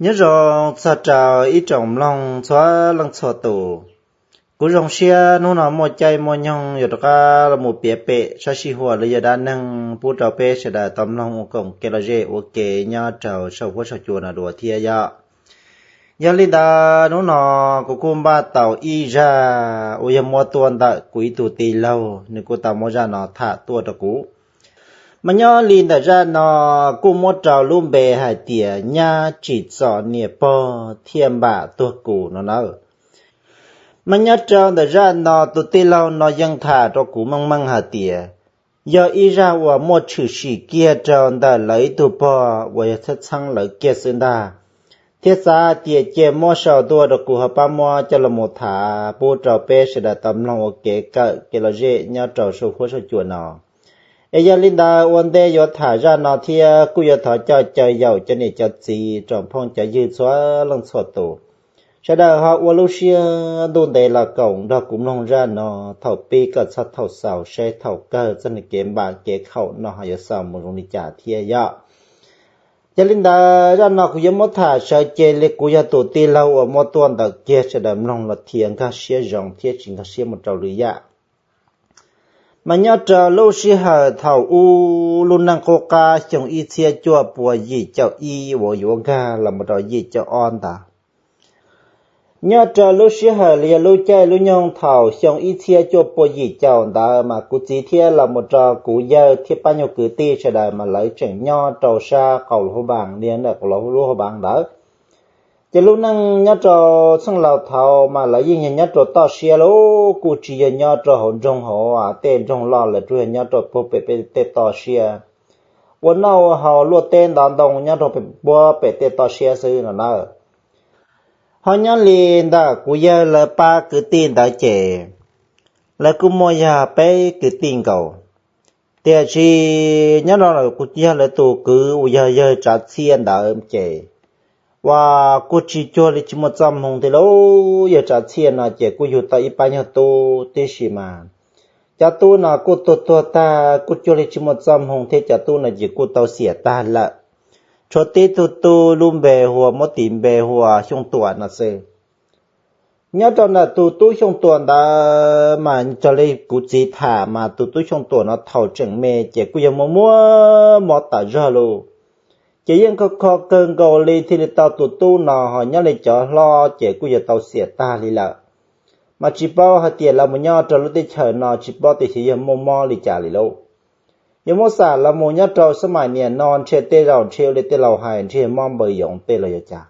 Nyob zoo txog rau ib tsoom mloog txhua leej txhua tus. Kuv zoo siab hnub no muaj caij muaj nyoog yuav rov qab los mus piav pem sab sij huam los yog dab neeg pub rau peb sawv daws tau mloog ua koom kev lom zem ua ke nyob rau saum huab saum cua no dua thiab yom. Yog li ntawd hnub no kuv kuj npaj tau ib zaj uas yog muab tuaj ntawm kuv ib tug tij laug, nws kuj tau muab zaj no tham tuaj rau kuv. Mas nyob li ntawm zaj no kuj muab rau lub npe hais tias nyab tsim txom niam pog thiaj npam tuag kuv no nawb. Mas nyob rau ntawm zaj no tus tij laug no yeej tham rau kuv meej meej hais tias yog ib zaj uas muaj tshwm sim kiag rau ntawm lawv ib tug pog uas yog txheeb txheeb lawv kiag xwb ntag, thiab xav hais tias cia muab sau tuaj rau kuv ho pab muab coj los mus tham pub rau peb sawv daws tau mloog ua kev kawm kev lom zem nyob rau saum huab saum cua no. Es yog li ntawd ua ntej yuav tham zaj no thiab kuj yuav thov coj caw yaum cov niam cov txiv tsoom phooj cov ywg txhua leej txhua tus, sawv daws ho ua lub siab ntuj ntev los koom nrog kuv mloog zaj no thaum pib kom txog thaum xaus saib thaum kawg txoj niag kev npam kev khaum no ho yuav xaus mus zoo li cas thiab yom. Yog li ntawd zaj no kuv yuav muab tham sawv cev li kuv yog tus tij laug uas muab tuaj ntawm kiag sawv daws mloog los thiaj nkag siab zoo thiab tsis nkag siab mus rau lwm yam. Mas nyob rau lub sij hawm thaum ub lub neej qub qab xyoo ib txhiab cuaj pua yim caum ib uas yuav nkag los mus rau yim caum ob ntawd, nyob rau lub sij hawm los yog lub caij lub nyoog thaum xyoo ib txhiab cuaj pua yim caum ntawd mas kuv txiv thiab los mus rau kuv yawg thiab pab nyuag kwv tij sawv daws mas lawv tseem nyob rau sab qaum lub hauv npaas li ntawm lub hauv npaas ntawd. Ces lub neej nyob rau txheej laus thaud mas lawv yeej yog nyob rau toj siab lauj, kuj tsis yog nyob rau hauv nroog hauv tej nroog loj, lawv tsuas yog nyob rau puag pem tej toj siab, ua noj ua haus luaj teb ntov ntoo nyob rau puag pem tej toj siab xwb no na. Ho nyob li ntawm kuv yawg lawv pab kwv tij ntawd ces lawv kuj muaj yog peb kwv tij nkaus. Tiam sis nyob no kuv yawg lawv tus kwv uas yog yawg Tsav Txhiaj ntawd ces uas kuj tsis cuag li tsis muaj txoj hmoo thiab lauj. Yawg Tsav Txhiaj no ces kuj yug tau ib pab nyuag tub tib si mas cov tub no kuj tuag tuag tag, kuj cuag li tsis muaj txoj hmoo thiab, cov tub no ces kuj tau xiam tag lawm. Tshuav tib tug tub lub npe hu ua, muab tis npe hu ua Xyooj Tuam no xwb. Nyob rau ntawm tus tub Xyooj Tuam ntawd mas raws li kuv txiv tham mas tus tub Xyooj Tuam no thaum tseem me ces kuj yog muaj muaj mob tas zog lauj. Ces yeej kho kho kawg nkaus li thiaj li tau tus tub no, ho nyob li cov hlob ces kuj yog tau xiam tag li lawm. Mas tsis paub hais tias los mus nyob rau lub teb chaws no tsis paub tias xyov yog muaj mob li cas li lauj. Yog muab xam los mus nyob rau xab mais niaj no ntshe tej zaum ntshe ua li tej laus hais ntshe mob npaws yoov tej los yog cas,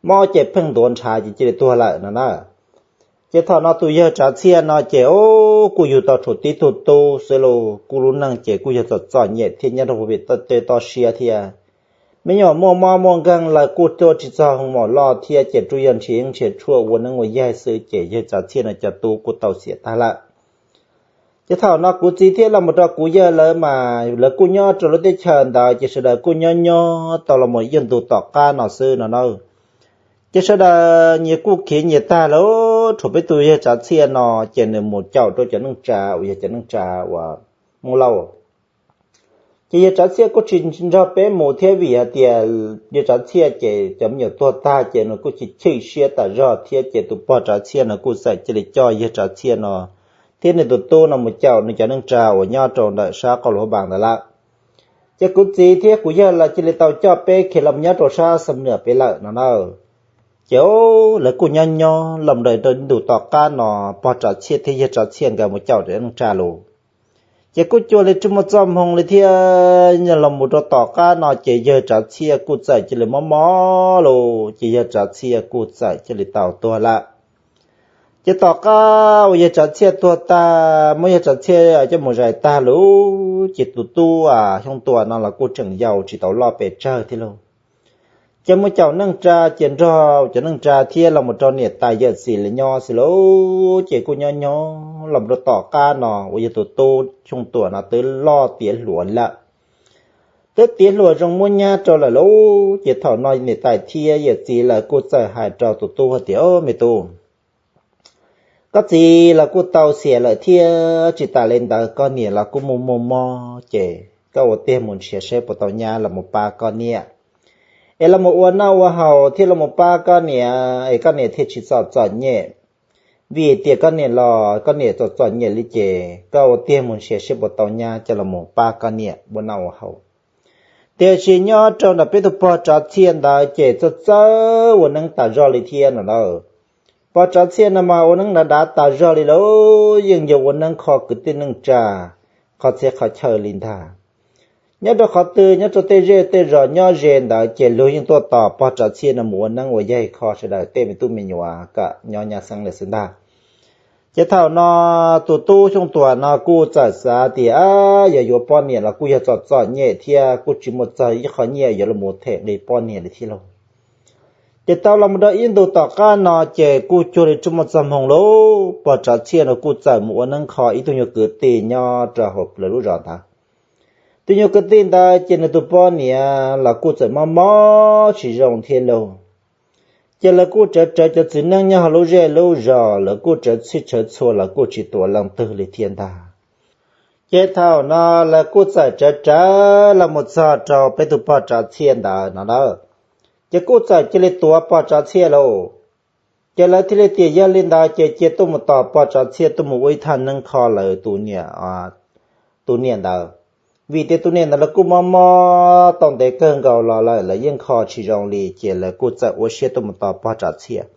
mob ces pheej ntuav ntshav ces cia li tuag lawm no na. Ces thaum no tus yawg Tsav Txhiaj no ces kuj yug tau tshuav tib tug tub xwb lauj, kuj lub neej ces kuj yog txom txom nyem thiab nyob rau puag pem tej toj siab thiab. Me nyuam muaj mob muaj nkeeg lawm kuj tuaj tsis txog hoo maum loj thiab, ces tsuas yog nrhiav yeeb nrhiav tshuaj ua neeb ua yaig xwb, ces yawg Tsav Txhiaj no cov tub kuj tau xiam tag lawm. Ces thaum no kuv txiv thiab los mus rau kuv yawg lawv mas lawv kuj nyob rau lub teb chaws ntawd ces sawv daws kuj nyob nyob tau los mus ib ntu tom qab no xwb no na. Ces sawv daws nyias kuj khiav nyias tag lawm, tshuav peb tus yawg Tsav Txhiaj no ces nws mus caum rau cov neej tsa uas yog cov neej tsa uas Hmoob Lauj. Ces yawg Tsav Txhiaj kuj tsis nrog peb mus thiab vim hais tias yawg Tsav Txhiaj ces cov me nyuam tuag tag ces nws kuj chim chim siab tas zog thiab, ces tus pog Tsav Txhiaj nws kuj txawm cia li coj yawg Tsav Txhiaj no thiab nws tus tub no mus caum nws cov neej tsa uas nyob rau ntawm sab qaum lub hauv npaas ntawd lawm. Ces kuv txiv thiab kuv yawg lawv cia li tau coj peb khiav los nyob rau sab Xam Nuam pem lawm no na. Ces lawv kuj nyob nyob los mus rau ntu tom qab no pog Tsav Txhiaj thiab yawg Tsav Txhiaj nkawd mus caum cov neej tsa lawm. Ces kuj cuag li tsis muaj txoj hmoo li thiab, los mus rau tom qab no ces yawg Tsav Txhiaj kuj txawm cia li mob mob lawm, ces yawg Tsav Txhiaj kuj txawm cia li tau tuag lawm. Ces tom qab uas yawg Tsav Txhiaj tuag tag, muab yawg Tsav Txhiaj coj mus zais tag lawm, ces tus tub Xyooj Tuam no los kuj tseem yau tsis tau loj pes tsawg thiab lauj. Ces mus caum neej tsa ces nrog cov neej tsa thiab los mus rau niam tais yawm txiv lawv nyob xwb lauj. Ces kuj nyob nyob los mus rau tom qab no uas yog tus tub Xyooj Tuam no twb loj tiav hluas lawm, twb tiav hluas zoo muab nyab rau lawm lauj. Ces thaum no niam tais thiab yawm txiv lawv kuj txawm hais rau tus tub hais tias, me tub, koj txiv los kuj tau xiam lawm thiab tsis tas li ntawd koj niam los kuj muaj muaj mob, ces koj ua tiag mus nrhiav saib puas tau nyab los mus pab koj niam. es los mus ua noj ua haus thiab los mus pab koj niam es koj niam thiaj tsis txom txom nyem. Vim tias koj niam los koj niam txom txom nyem li ces koj ua tiag mus nrhiav seb puas tau nyab coj los mus pab koj niam ua noj ua haus. Tiam sis nyob rau nram peb tus pog Tsav Txhiaj ntawd ces txawj txawj ua neeb tas zog li thiab no na. Pog Tsav Txhiaj no mas ua neeb dav dav tas zog li lauj, yeej yog ua neeb kho kwv tij neej tsa, qhov txhia qhov chaw li ntag. Nyob rau qhov twg nyob rau tej zej tej zos nyob ze ntawd ces luag yeej tuaj tos pog Tsav Txhiaj no mus ua neeb ua yaig kho sawv daws tej me tub me nyuam kom nyob nyab xeeb lawm xwb ntag. Ces thaum no tus tub Xyooj Tuam no kuj txawm xav tias yog yuav poj niam los kuj yog txom txom nyem thiab kuj tsis muaj txog ib qho nyiaj yuav los them nqi poj niam li thiab lauj. Ces tau los mus rau ib ntus tom qab no ces kuj cuag li tsis muaj txog hmoo lauj, pog Tsav Txhiaj no kuj txawm mus ua neeb kho ib tug nyuag kwv tij nyob rau hauv lawv lub zos ntawd. Tus nyuag kwv tij ntawd ces nws tus poj niam los kuj txawm mob mob tsis zoo thiab lauj. Ces lawv kuj tsawv tsawv cov txiv neej nyob hauv lub zej lub zos, lawv kuj tsawv txhij tsawv txhua los kuj tsis tuav leej twg li thiab ntag. Ces thaum no lawv kuj txawm tsawv tsawv los mus txog rau peb tus pog Tsav Txhiaj ntawd no na. Ces kuj txawm cia li tuav pog Tsav Txhiaj lauj. Ces lawv thiaj li tias yog li ntawd ces cia tuaj mus tos pog Tsav Txhiaj tuaj mus ua ib thaj neeb kho lawv tus niam, tus niam ntawd. Vim tias tus niam ntawd lawv kuj mob mob tau ntev kawg nkaus los lawm, lawv yeej kho tsis zoo li, ces lawv kuj txawm ua siab tuaj mus tos pog Tsav Txhiaj.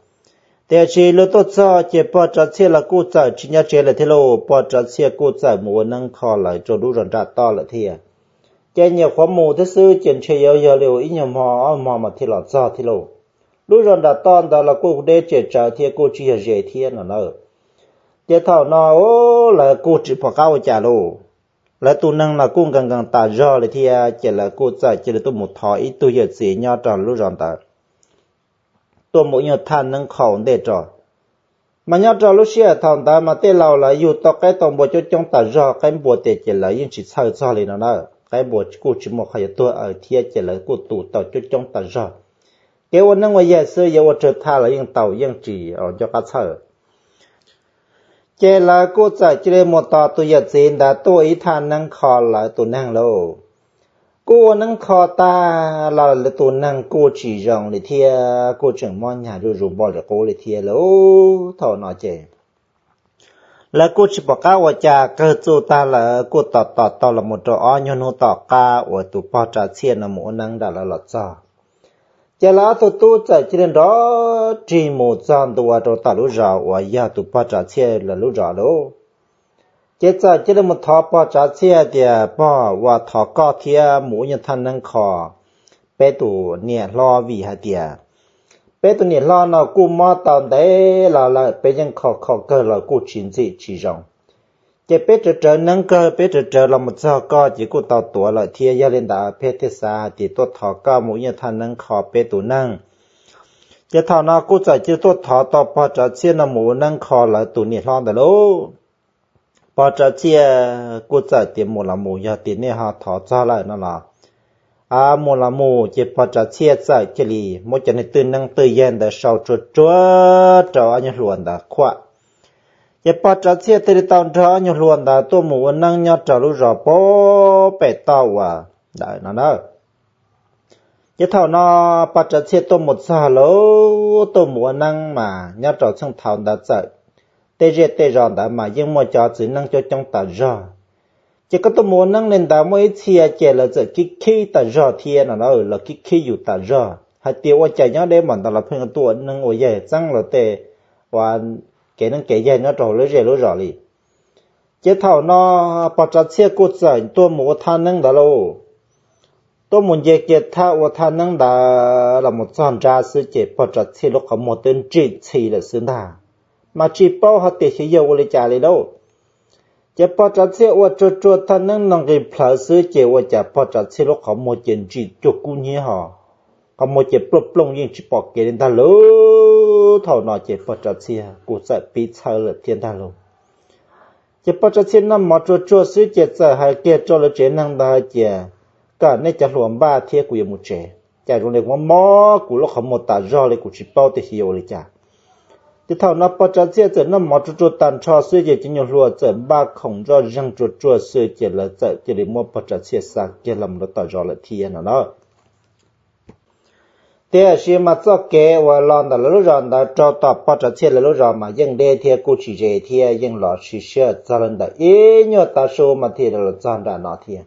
Tiam sis lawv tuaj txog ces pog Tsav Txhiaj los kuj txawm tsis nyob tsev lawm thiab lauj, pog Tsav Txhiaj kuj txawm mus ua neeb kho lawv rau lub zos nram toj lawm thiab. Ces nyuam qhuav mus thiab xwb ces ntshe yuav yog li ib nyuag hmo ob hmo mas thiaj los txog thiab lauj. Lub zos nram toj ntawd los kuj deb tsem tsawv thiab kuj tsis yog ze thiab no na. Ces thaum no lawv kuj tsis pom qab ua cas lauj. Lawv tus neeg no kuj nkees nkees tas zog li thiab, ces lawv kuj txawm cia li tuaj mus thov ib tug yawm txiv nyob rau lub zos ntawd tuaj mus ib nyuag thaj neeb kho ua ntej rau. Mas nyob rau lub sij hawm thaum ntawd mas tej laus lawv yug tau qaib tau npua coob coob tas zog, qaib npua tias ces lawv yeej tsis txhawj txog li no na. Qaib npua kuj tsis muaj qhov yuav tuag aws thiab ces lawv kuj tu tau coob coob tas zog. Kev ua neeb ua yaig xwb yuav ua tsawg thaj los yeej tau, yeej tsis nco qab txhawj. Ces lawv kuj txawm cia li mus tos tus yawm txiv ntawd tuaj ib thaj neeb kho lawv tus neeg lauj. Kuj ua neeb kho tag los lawv tus neeg kuj tsis zoo li thiab, kuj tseem mob nyag zuj zus npaum li qub li thiab lauj. Thaum no ces lawv kuj tsis pom qab ua cas, kawg txuj tag lawv kuj tos tos tau los mus rau ob nyuag hnub tom qab uas tus pog Tsav Txhiaj no mus ua neeb nram lawv los txog. Ces lawv ob tug tub txawm cia li nrov rig mus txog ntua rau tom lub zos uas yog tus pog Tsav Txhiaj lawv lub zos lauj. Ces txawm cia li mus thov pog Tsav Txhiaj tias, pog, ua thov koj thiab mus ua nyuag thaj neeb kho peb tus niam hlob, vim hais tias peb tus niam hlob no kuj mob tau ntev los lawm, peb yeej kho kho kawg los kuj tsis ntxim tsis zoo. Ces peb rawv rawv neeb kawg, peb rawv rawv los mus txog koj ces kuj tau tuav lawm thiab. Yog li ntawd peb thiaj xav hais tias tuaj thov koj mus ua nyuag thaj neeb kho peb tus neeg. Ces thaum no kuj txawm cia li tuaj thov tau pog Tsav Txhiaj no mus ua neeb kho lawv tus niam hlob ntawd lauj. Pog Tsav Txhiaj kuj txawm tias, mus los mus, yog tias nej ho thov txog lawm no los mus los mus. Ces pog Tsav Txhiaj txawm cia li muab cov niag twj neeb twj yaig ntawd sau tsuag tsuag rau ob nyuag hluas ntawd khuam. Ces pog Tsav Txhiaj thiaj li tau nrog ob nyuag hluas ntawd tuaj mus ua neeb nyob rau lub zos pem toj uas ntawd no na. Ces thaum no pog Tsav Txhiaj tuaj mus txog lauj, tuaj mus ua neeb mas nyob rau txheej thaum ntawd txawm tej zej tej zos ntawd mas yeej muaj cov txiv neeb coob coob tas zog. Ces koj tuaj mus ua neeb li ntawd muaj ib txhia ces lawv txawm khib khib tas zog thiab no na, lawv khib khib yus tas zog hais tias ua cas nyob deb npaum ntawd los pheej tuaj ua neeb ua yaig txeeb lawv tej ua kev neeb kev yaig nyob rau lub zej lub zos li. Ces thaum no pog Tsav Txhiaj kuj txawm tuaj mus ua thaj neeb ntawd lauj. Tuaj mus nce kiag thaj ua thaj neeb ntawd los mus txog nrab xwb ces pog Tsav Txhiaj lub qhov muag twb ntsim ntxhi lawm xwb ntag, mas tsis paub hais tias xyov yog ua li cas li lauj. Ces pog Tsav Txhiaj ua tsuag tsuag thaj neeb no nqis plhawv xwb ces ua cas pog Tsav Txhiaj lub qhov muag ces ntsim cuag kub hnyiab ho, qhov muag ces plooj plooj yeej tsis pom kev li ntag lauj. Thaum no ces pog Tsav Txhiaj kuj txawm pib txhawj lawm thiab ntag lauj. Ces pog Tsav Txhiaj noj mov tsuag tsuag xwb ces txawm hais kiag rau lawv tsev neeg ntawd hais tias, kom nej cov hluas npaj thiab kuv yuav mus tsev, cas zoo li mob mob kuv lub qhov muag tas zog li kuv tsis paub tias xyov yuav ua li cas. Ces thaum no pog Tsav Txhiaj txawm noj mov tsuag tsuag tag nrho xwb ces cov nyuag hluas txawm npaj khoom zoj zeeg tsuag tsuag xwb ces lawv txawm cia li muab pog Tsav Txhiaj xa kiag los mus rau tom zos lawm thiab no na. Tiam sis mas txoj kev uas los ntawm lawv lub zos ntawd rau tom pog Tsav Txhiaj lawv lub zos mas yeej deb thiab kuj tsis ze thiab, yeej los siv sij hawm txog li ntawm ib nyuag tav su mas thiaj los txog nram no thiab.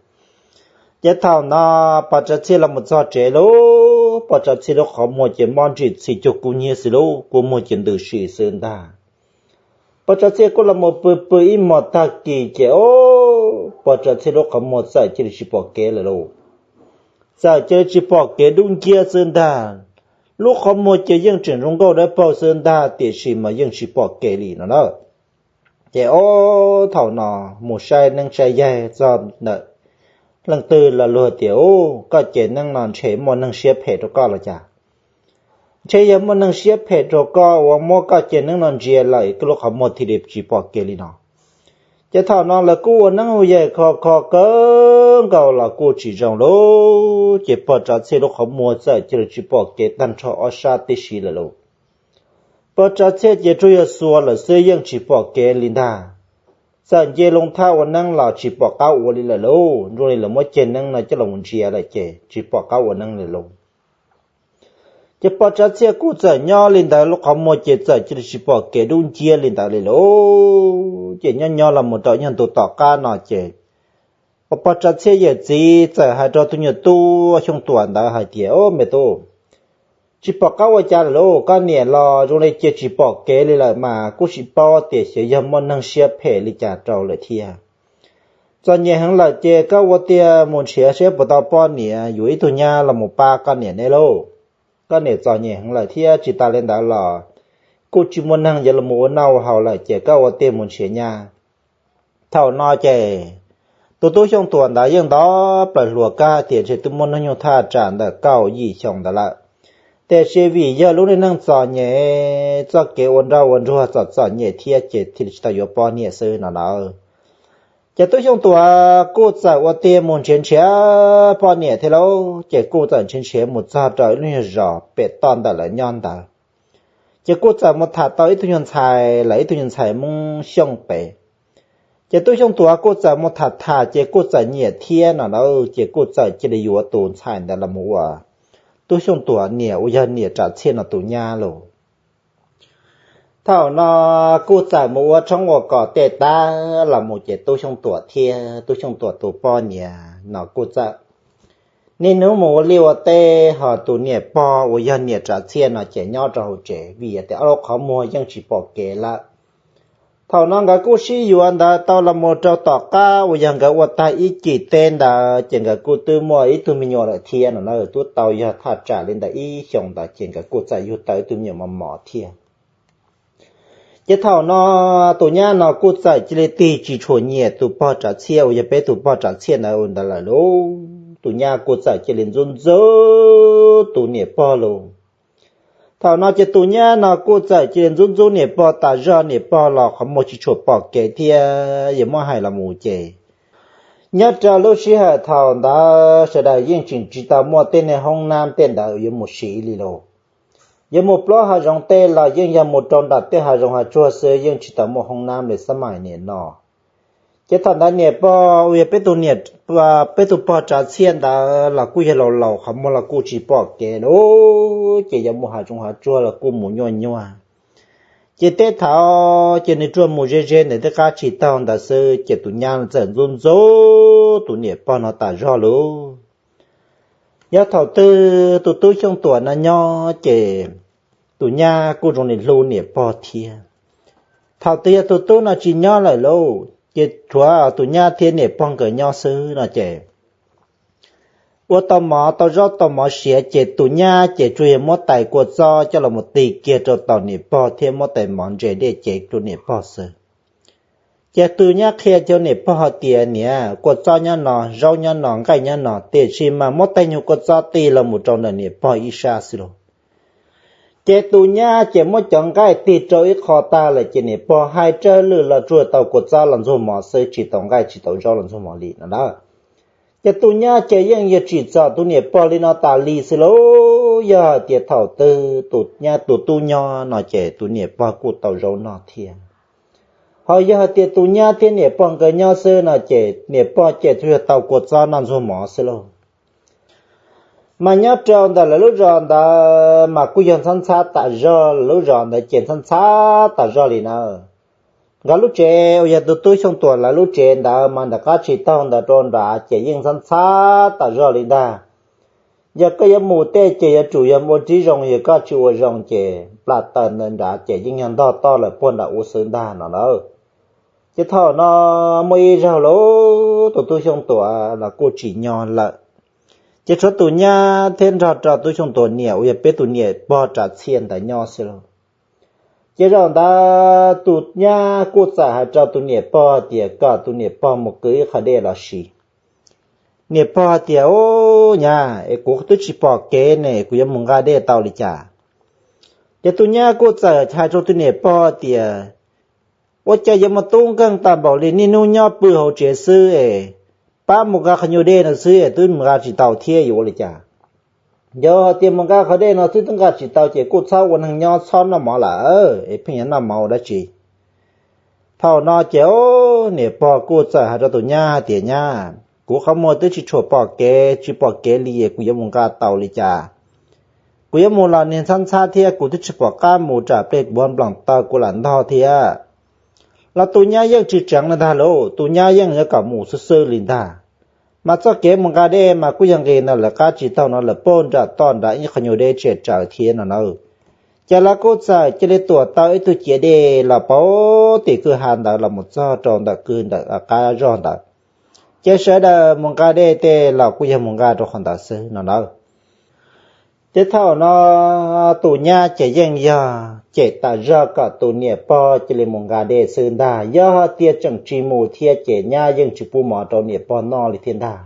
Ces thaum no pog Tsav Txhiaj los mus txog tsev lauj, pog Tsav Txhiaj lub qhov muag ces mob ntsim txhis cuag kub hnyiab xwb lauj, kua muag ces ntws si xwb ntag. Pog Tsav Txhiaj kuj los mus pw pw ib hmos tag kis ces o, pog Tsav Txhiaj lub qhov muag txawm cia li tsis pom kev lawm lauj. Txawm cia li tsis pom kev dub nciab xwb ntag. Lub qhov muag ces yeej tseem zoo nkauj dawb paug xwb ntag, tiam sis mas yeej tsis pom kev li no na. Ces o, thaum no mus saib neeb saib yaig txog ntawm leej twg los luag tias, u, koj ces neeb no ntshe muaj neeg siab phem rau koj los cas? Ntshe yog muaj neeg siab phem rau koj uas muab koj ces neeb no ntsia lawm, koj lub qhov muag thiaj li tsis pom kev li no. Ces thaum no lawv kuj ua neeb ua yaig kho kho kawg nkaus los kuj tsis zoo lauj, ces pog Tsav Txhiaj lub qhov muag txawm cia li tsis pom kev tag nrho ob sab tib si lawm lauj. Pog Tsav Txhiaj ces tsuas yog xuas lawm xwb yeej tsis pom kev li ntag. Txawm nce loo thaj ua neeb los tsis pom qab ua li lawm lauj, zoo li lawv muab ceg neeb no coj los ntsia lawm ces tsis pom qab ua neeb li lauj. Ces pog Tsav Txhiaj kuj txawm nyob li ntawd, lub qhov muag ces txawm cia li tsis pom kev dub nciab li ntawd li lauj. Ces nyob nyob los mus rau ib nyuag ntu tom qab no ces pog Tsav Txhiaj yawm txiv txawm hais rau tus nyuag tub Xyooj Tuam ntawd hais tias, o, me tub, tsis pom qab ua cas lawm lauj, koj niam los zoo li cia tsis pom kev li lawm mas kuj tsis paub tias xyov yog muaj neeg siab phem li cas rau lawm thiab. Txom nyem heev lawm ces koj ua tiag mus nrhiav seb puas tau poj niam yuav ib tug nyab los mus pab koj niam neb lauj. Koj niam txom nyem heev lawm thiab tsis tas li ntawd los kuj tsis muaj neeg yuav los mus ua noj ua haus lawm ces koj ua tiag mus nrhiav nyab. Thaum no ces tus tub Xyooj Tuam ntawd yeej nto plaws hluas kab tias ntshe twb muaj hnub nyoog thaj tsam ntawm kaum yim xyoo ntawd lawm. Tiam sis vim yog lub niag neej txom nyem, txoj kev ua nroj ua nruag txom txom nyem thiab ces thiaj li tsis tau yuav poj niam xwb no na. Ces tub Xyooj Tuam kuj txawm ua tiag mus nrhiav nrhiav poj niam thiab lauj, ces kuj txawm nrhiav nrhiav mus txog rau ib lub nyuag zos pem toj ntawm lawv nyob ntawd. Ces kuj txawm mus tham tau ib tug nyuag ntxhais, lawv ib tug nyuag ntxhais Hmoob Xyooj pem. Ces tub Xyooj Tuam kuj txawm mus tham tham ces kuj txawm nyiam thiab no na, ces kuj txawm cia li yuav tus ntxhais ntawd los mus ua tub Xyooj Tuam niam uas yog niam Tsav Txhiaj no tus nyab lauj. Thaum no kuj txawm mus ua tshoob ua kos tej tag los mus ces tub Xyooj Tuam thiab tub Xyooj Tuam tus poj niam no kuj txawm niaj hnub mus ua liaj ua teb, ho tus niam pog uas yog niam Tsav Txhiaj no ces nyob rau hauv tsev vim tias ob lub qhov muag yeej tsis pom kev lawm. Thaum no nkawd kuj sib yuav ntawd tau los mus rau tom qab uas yog nkawd ua tag ib cim teb ntawd ces nkawd kuj twb muaj ib tug me nyuam lawm thiab no na, twb tau yog thaj tsam li ntawm ib xyoos ntawd ces nkawd kuj txawm yug tau ib tug me nyuam mos mos thiab. Ces thaum no tus nyab no kuj txawm cia li tig tsis tshua nyiam tus pog Tsav Txhiaj uas yog peb tus pog Tsav Txhiaj ntawd ua ntawd lawm lauj. Tus nyab kuj txawm cia li ntxub ntxub tus niam pog lauj. Thaum no ces tus nyab no kuj txawm cia li ntxub ntxub niam pog tas zog, niam pog los qhov muag tsis tshua pom kev thiab, yuav muab hais los mus ces nyob rau lub sij hawm thaum ntawd sawv daws yeej tseem tsis tau muaj tej niag hoob nab tej ntawd yuav mus siv li lauj. Yuav mus plob hav zoov tej los yeej yog mus rau nram tej hav zoov hav tsuag xwb, yeej tsis tau muaj hoob nab li xab mais niam no. Ces thaum ntawd niam pog uas yog peb tus niam, peb tus pog Tsav Txhiaj ntawd los kuj yog laus laus, qhov muag los kuj tsis pom kev lauj, ces yuav mus hav zoov hav tsuag los kuj mus nyuaj nyuaj. Ces tej thaum ces nws tsuas mus ze ze ntawm tej qab tsis taug ntawd xwb, ces tus nyab txawm ntxub ntxub tus niam pog no tas zog lauj. Yog thaum twg tus tub Xyooj Tuam no nyob ces tus nyab kuj zoo li hlub niam pog thiab. Thaum twg yog tus tub no tsis nyob lawm lauj, ces tshuav tus nyab thiab niam pog nkawd nyob xwb no ces ua tau mov tau zaub tau mov siav ces tus nyab ces tsuas yog muab tais kua txob coj los mus ti kiag rau tom niam pog thiab muab tais mov ntses dej cev rau niam pog xwb. Ces tus nyab qhia rau niam pog hais tias, niam, kua txob nyob no, zaub nyob no, nqaij nyob no, tiam sis mas muab tej nyuag kua txob tig los mus rau ntawm niam pog ib sab xwb lauj. Ces tus nyab ces muab cov nqaij tig rau ib qho tag lawm ces niam pog hais tsawg lwm los tsuas tau kua txob los ntxuag mov xwb, tsis tau nqaij tsis tau zaub los ntxuag mov li no na. Ces tus nyab ces yeej yog tsim txom tus niam pog li no tas li xwb lauj. Yog hais tias thaum twg tus nyab tus tub nyob no ces tus niam pog kuj tau zaub noj thiab. Ho yog hais tias tus nyab thiab niam pog nkawd nyob xwb no ces niam pog ces tsuas yog tau kua txob noj ntxuag mov xwb lauj. Mas nyob rau ntawm lawv lub zos ntawd mas kuj yog ntxhab ntxhab tas zog, lawv lub zos ntawd ces ntxhab ntxhab tas zog li na. Nkawd lub tsev uas yog tus tub Xyooj Tuam lawv lub tsev ntawd mas nram qab tsib taug ntawd rau nrad ces yeej ntxhab ntxhab tas zog li ntag. Yog koj yuav mus tej ces yuav tsum yog ua tib zoo, yog koj tsis ua zoo ces plas taws ntawd nrad ces yeej yog ntog toj lawm puag nram ub xwb ntag no na. Ces thaum no muaj ib zaug lauj, tus tub Xyooj Tuam los kuj tsis nyob lawm, ces tshuav tus nyab thiab nrog rau tub Xyooj Tuam niam uas yog peb tus niam pog Tsav Txhiaj ntawd nyob xwb lauj. Ces zaum ntawd tus nyab kuj txawm hais rau tus niam pog tias kom tus niam pog mus kwv ib qho dej los siv. Niam pog tias, Ub, nyab es, kuv twb tsis pom kev ne, kuv yuav mus nqa dej tau li cas? Ces tus nyab kuj txawm hais rau tus niam pog tias, Ua cas yuav mus tub nkeeg tag npaum li, niaj hnub nyob pw hauv tsev xwb es, pab mus nqa qhov nyuag dej no xwb es twb mus nqa tsis tau thiab yuav ua li cas? Yog hais tias mus nqa qhov dej no xwb twb nqa tsis tau ces kuj txhob ua neeg nyob, txhob noj mov lawm es pheej yuav noj mov ua dab tsi? Thaum no ces niam pog kuj txawm hais rau tus nyab hais tias, Nyab, kuv qhov muag twb tsis tshua pom kev, tsis pom kev li es kuv yuav mus nqa tau li cas? Kuv yuav mus los niag ntxhab ntxhab thiab kuv twb tsis pom qab mus, ram plej kuv nploos taw kuv lam ntog thiab. Los tus nyab yeej tsis tseev li ntag lauj, tus nyab yeej yuav kom mus xwb xwb li ntag. Mas txoj kev mus nqa dej mas kuj yog nqis ntawm lawv qab tsib taug no lawm puag nram toj nrad ib qho nyuag deb tsem tsawv thiab no na. Ces lawv kuj txawm cia li tuam tau ib tug ciav dej los puag tim kwj ha ntawd los mus txog rau ntawm kwj ntawm qab zog ntawd. Ces sawv daws mus nqa dej tej los kuj yog mus nqa rau qhov ntawd xwb no na. Ces thaum no tus nyab ces yeej yog cem tas zog kom tus niam pog cia li mus nqa dej xwb ntag. Yog hais tias tseem tsis mus thiab ces nyab yeej tsis pub mov rau niam pog noj li thiab ntag.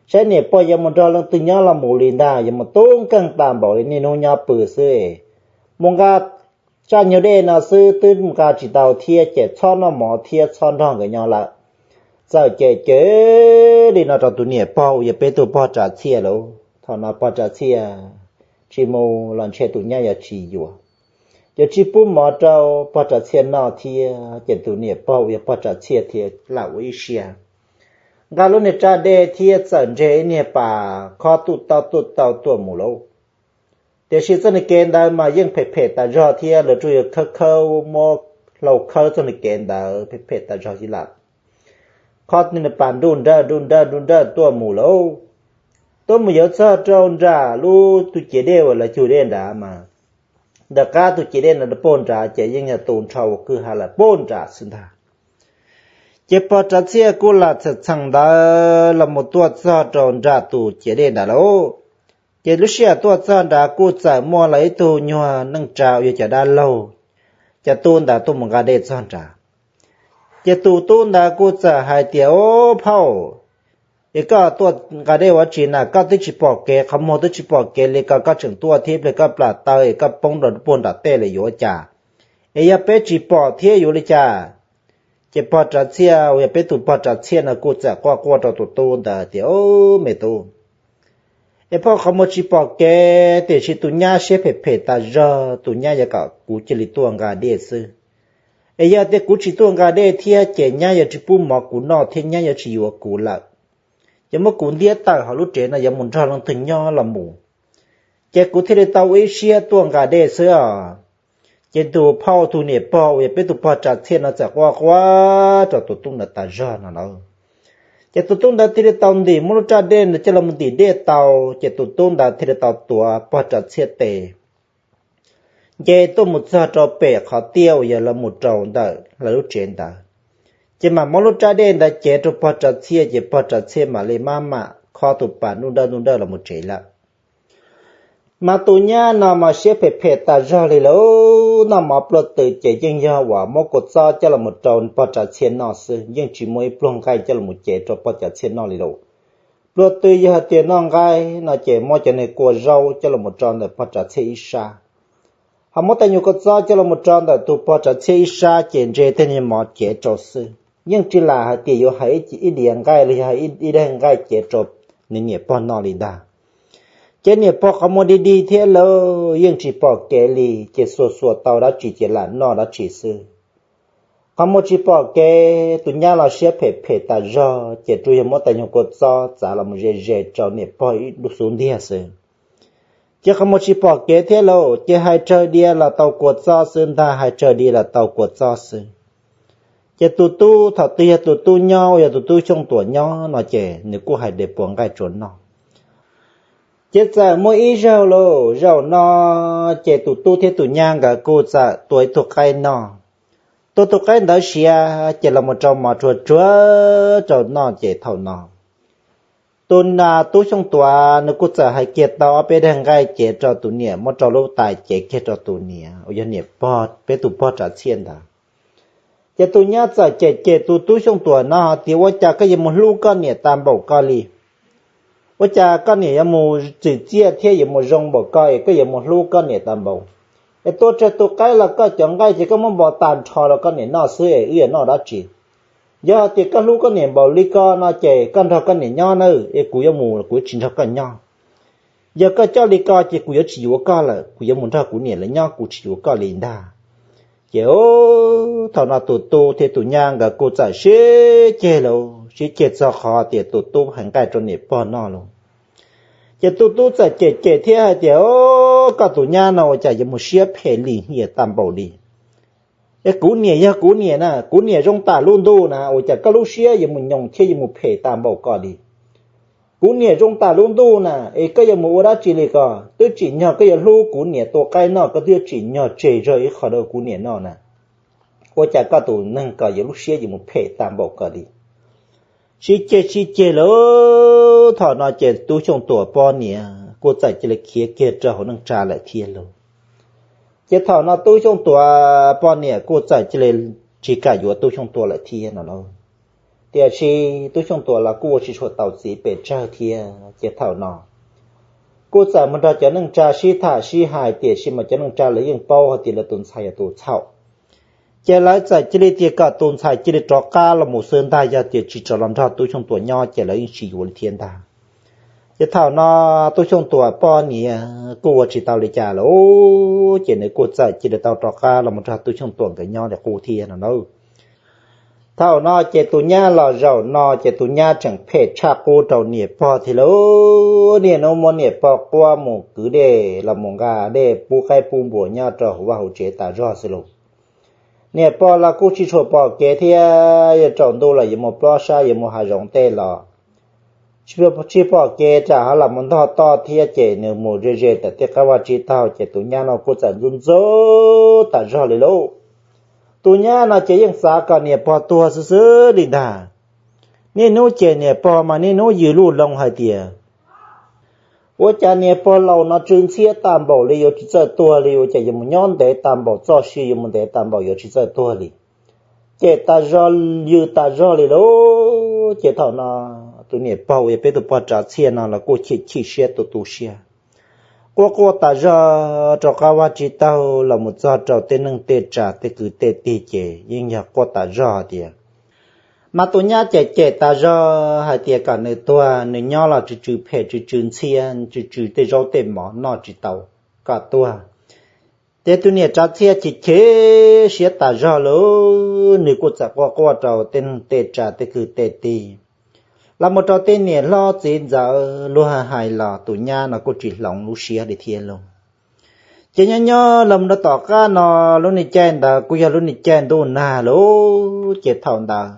Saib niam pog yuav mus nrog leej twg nyob los mus li ntag, yuav mus tub nkeeg tag npaum li niaj hnub nyob pw xwb. Mus nqa tsaj nyuag dej no xwb twb nqa tsis tau thiab ces txhob noj mov thiab txhob nrog nkawd nyob lawm. Txawm cem cem li no rau tus niam pog uas yog peb tus pog Tsav Txhiaj lauj. Thaum no pog Tsav Txhiaj tsis mus los ntshe tus nyab yuav tsis yuav, yuav tsis pub mov rau pog Tsav Txhiaj noj thiab ces tus niam pog uas yog pog Tsav Txhiaj thiaj lam ua ib siab nqa lub niag raj dej thiab txawm nres ib niag pas khob tuj tauj tuj tauj tuaj mus lauj. Tiam sis txoj niag kev ntawd mas yeej phem phem tas zog thiab lawv tsuas yog khawb khawb muab hlau khawb txoj niag kev ntawd phem phem tas zog li lawm. Khob niag pas nruj nrawj nruj nrawj nruj nrawj tuaj mus lauj. Tuaj mus yuav txog rau nram lub tus ciav dej uas lawv cug dej nrad mas, nram qab tus ciav dej nrad puag nrad ces yeej yog tu nrho ua kwj ha lawm puag nrad xwb ntag. Ces pog Tsav Txhiaj kuj lam txheem txheem ntawd los mus tuaj txog rau nram tus ciav dej nrad lauj. Ces lub sij hawm tuaj txog nrad kuj txawm muaj lawv ib tug nyuag neej tsa uas yog cov dab laug, cov tub ntawd tuaj mus nqa dej txog nrad. Ces tus tub ntawd kuj txawm hais tias, Au phauj, es koj tuaj nqa dej ua tsi na? Koj twb tsis pom kev, qhov muag twb tsis pom kev li ko koj tseem tuaj thiab, pliag koj plam taw es koj poob rau puag nram tej lawm yuav ua cas? Es yog peb tsis pom thiab yuav li cas? Ces pog Tsav Txhiaj uas yog peb tus pog Tsav Txhiaj no kuj txawm quaj quaj rau tus tub ntawd tias, Au, me tub, es phauj, qhov muag tsis pom kev tiam sis tus nyab siab phem phem tas zog, tus nyab yuav kom kuv cia li tuaj nqa dej xwb. Es yog tias kuv tsis tuaj nqa dej thiab ces nyab yuav tsis pub mov kuv noj thiab nyab yuav tsis yuav kuv lawm. Ces muab kuv ntiab tawm hauv lub tsev no yuav mus nrog leej twg nyob los mus. Ces kuv thiaj li tau ua ib siab tuaj nqa dej xwb os. Ces tus phauj tus niam pog uas yog peb tus pog Tsav Txhiaj no txawm quaj quaj rau tus tub ntawd tas zog no na. Ces tus tub ntawd thiaj li tau ntim muab lub raj dej ntawd coj los ntim dej tau, ces tus tub ntawd thiaj li tau tuav pog Tsav Txhiaj tes nce tuaj mus txog rau pem qhov tiaj uas yog los mus rau ntawm lawv lub tsev ntawd. Ces mam muab lub raj dej ntawd cev rau pog Tsav Txhiaj, ces pog Tsav Txhiaj mam li maj mam khob tus pas nruj nrawj nruj nrawj los mus tsev lawm. Mas tus nyab no mas siab phem phem tas zog li lauj, noj mov pluag tw ces yeej yog uas muab kua txob coj los mus rau pog Tsav Txhiaj noj xwb, yeej tsis muaj ib pluag nqaij coj los mus cev rau pog Tsav Txhiaj noj li lauj. Pluag tw yog hais tias noj nqaij no ces muab cov niag kua zaub coj los mus rau ntawm pog Tsav Txhiaj ib sab, ho muab tej nyuag kua txob coj los mus rau ntawm tus pog Tsav Txhiaj ib sab ces ntshe tej niag mov cev rau xwb, yeej tsis lam hais tias yuav hais ib diav nqaij los yog hais ib daig nqaij cev rau nws niam pog noj li ntag. Ces niam pog qhov muag dig dig thiab lauj, yeej tsis pom kev li, ces xuas xuas tau dab tsi ces lam noj dab tsi xwb. Qhov muag tsis pom kev, tus nyab los siab phem phem tas zog, ces tsuas yog muab tais nyuag kua txob txav los mus ze ze rau niam pog ib lub xub ntiag xwb. Ces qhov muag tsis pom kev thiab lauj, ces hais tsawg diav los tau kua txob xwb ntag, hais tsawg diav los tau kua txob xwb. Ces tus tub, thaum twg yog tus tub nyob uas yog tus tub Xyooj Tuam nyob no ces nws kuj hais diav puas nqaij tsuas noj. Ces txawm muaj ib zaug lauj, zaum no ces tus tub thiab tus nyab nkawd kuj txawm tua ib tug qaib noj. Tua tus qaib ntawd siav ces los mus rau mov tsuag tsuag rau noj ces thaum no tus tub Xyooj Tuam nws kuj txawm hais kiag tau ob peb daig nqaij cev rau tus niam, muab rau lub tais cev kiag rau tus niam uas yog niam pog, peb tus pog Tsav Txhiaj ntawd. Ces tus nyab txawm cem cem tus tub Xyooj Tuam no hais tias, ua cas koj yuav mus hlub koj niam tas npaum koj li? Ua cas koj niam yuav mus txwm txiaj thiab yuav mus zoo npaum koj es koj yuav mus hlub koj niam tas npaum? Es tua tsawg tus qaib los koj cov nqaij ces koj muab npog tag nrho rau koj niam noj xwb es wb yuav noj dab tsi? Yog hais tias koj hlub koj niam npaum li ko no ces koj nrog koj niam nyob nawb, es kuv yuav mus kuv yuav tsis nrog koj nyob. Yog koj coj li ko ces kuv yuav tsis yuav koj lawm, kuv yuav mus nrog kuv niam lawv nyob, kuv tsis yuav koj li ntag. Ces thaum no tus tub thiab tus nyab nkawd kuj txawm sib ceg lawm, sib ceg txog qhov tias tus tub hais nqaij rau niam pog noj lawm. Ces tus tub txawm cem cem thiab hais tias, koj tus nyab no ua cas yuav mus siab phem lim hiam tas npaum li? Es kuv niam yog kuv niam na, kuv niam zoo tam lub ntuj na, ua cas koj lub siab yuav mus nyoos thiab yuav mus phem tas npaum koj li? Kuv niam zoo tam lub ntuj na, es koj yuav mus ua dab tsi li ko? Twb tsim nyog koj yuav hlub kuv niam tua qaib noj, koj twb yuav tsim nyog tseg zog ib qho rau kuv niam noj na. Ua cas koj tus neeg ko yuav lub siab yuav mus phem tas npaum koj li? Sib ceg sib ceg lawm, thaum no ces tub Xyooj Tuam poj niam kuj txawm cia li khiav kiag rau hauv neej tsa lawm thiab lauj. Ces thaum no tub Xyooj Tuam poj niam kuj txawm cia li tsis kam yuav tub Xyooj Tuam lawm thiab no lauj. Tiam sis tub Xyooj Tuam los kuj ua tsis tshua tau txiv pes tsawg thiab, ces thaum no kuj txawm mus nrog cov neej tsa sib tham sib hais, tiam sis mas cov neej tsa lawv yeej paub hais tias lawv tus ntxhais yog tus txhaum. Ces lawv txawm cia li tias kom tus ntxhais cia li rov qab los mus xwb ntag, yog tias tsis rov los nrog tub Xyooj Tuam nyob ces lawv yeej tsis yuav li thiab ntag. Ces thaum no tub Xyooj Tuam poj niam kuj ua tsis tau li cas lawm, ces nws kuj txawm cia li tau rov qab los mus nrog tub Xyooj Tuam nkawd nyob li qub thiab no na. Thaum no ces tus nyab los zaum no ces tus nyab tseem phem tshaj qub rau niam pog thiab lauj. Niaj hnub muab niam pog quab mus kwv dej los mus nqa dej pub qaib pub npua nyob rau hauv vaj hauv tsev tas zog xwb lauj. Niam pog los kuj tsis tshua pom kev thiab, yuav tsaus ntuj los yuav mus plob sab yuav mus hav zoov tej los tsis pom kev, tsam ho los mus ntog toj thiab, ces nws mus ze ze ntawm tej qab vaj tsib taug ces tus nyab no kuj txawm ntxub ntxub tas zog li lauj. Tus nyab no ces yeej xav kom niam pog tuag xwb xwb li ntag. Niaj hnub ces niam pog mas niaj hnub yws lub loo hais tias, ua cas niam pog laus no tsw ntxhiab tas npaum li yuav tsis txawj tuag li, ua cas yuav mus nyob ntev tas npaum, txoj sia yuav mus ntev tas npaum yuav tsis txawj tuag li. Ces tas zog, yws tas zog li lauj. Ces thaum no tus niam pog uas yog peb tus pog Tsav Txhiaj no los kuj chim chim siab tu tu siab, quaj quaj tas zog rau qab vaj tsib taug los mus txog rau tej neej tej tsav tej kwv tej tij ces yeej yog quaj tas zog tias, mas tus nyab cem cem tas zog hais tias kom nws tuag, nws nyob los tsw tsw phem tsw tsw ntxhiab, tsw tsw tej zaub tej mov noj tsis tau, kom tuag. Ces tus niam Tsav Txhiaj chim chim siab tas zog lauj, nws kuj txawm quaj quaj rau tej neej tej tsav tej kwv tej tij, los mus rau tej niam hlob txiv ntxawm luag hais los tus nyab no kuj tsis hloov lub siab li thiab lauj. Ces nyob nyob los mus rau tom qab no, lub niag caij ntawd kuj yog lub niag caij ntuj nag lauj. Ces thaum ntawd